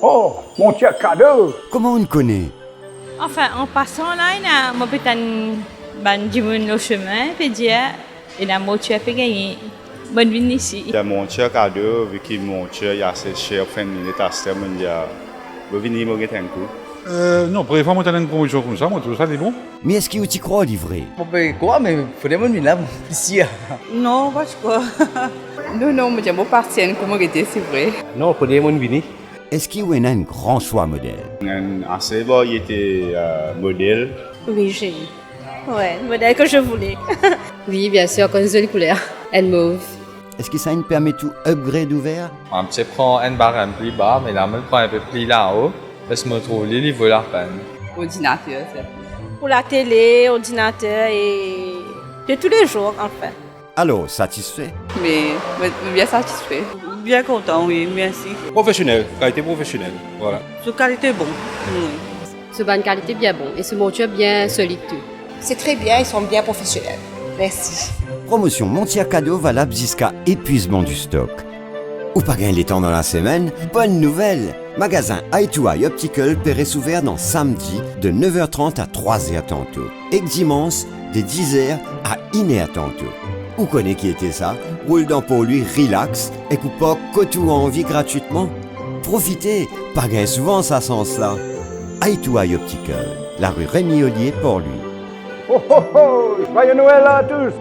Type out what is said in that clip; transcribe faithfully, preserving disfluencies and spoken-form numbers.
Oh, montir kado! Kouma ou'nn kone? Anfin, an pasan la, ena, mo pe tann bann dimoun lor sime, pe dir, ena montir pe gagne. Bonn vinn isi. Ena montir kado, vi ki montir ase ser, finn linet aster, monn dir, mo vini, mo get enn kou. Euh, non, premie fwa mo tann enn promosion koumsa, mo trouv sa li bon. Me eski ou ti krwar li vre? Mo pe krwar, me fode monn vinn la, mo pli sir. Non, pa ti krwar. Non, non, mo dir mo pa ti enn kou mo gete, se vre. Non, fode monn vini. Eski ou ena enn gran swa model? Enn ase variete, euh, model. Oui, j'ai eu. Ouais, le modèle que je voulais. Oui, bien sûr, comme zoli couleur. And mauve. Eski sa inn permet ou upgrade ou ver? Mo ti pran enn barem pli ba, me la mo pran enpe pli lao, parski mo trouv li, li vo lapenn. Ordinater, sirtou. Pour la télé, ordinateur et de tous les jours, enfin. Alor, satisfe? Me, me, me bien satisfe. Bien kontan, wi, mersi. Profesionel, kalite profesionel, vwala. So kalite bon, wi. So bann kalite bien bon e so montir bien solid tou. C'est très bien, ils sont bien professionnels. Merci. Promosion montir kado valab ziska epwizman di stok. Ou pa gagn letan dan lasemenn? Bonn nouvel! Magazin Eye to Eye Optical pe res ouver dan samdi de nev er trant a trwa zer tanto, ek dimans de diz er a inn er tanto. Ou kone ki ete sa? Roul dan Port-Louis relax ek ou park kot ou anvi gratwitman. Profite, pa gagn souvan sa sans la. Eye to Eye Optical, la rue Rémy Ollier, Port-Louis. Oh, oh, oh, joyeux Noël à tous!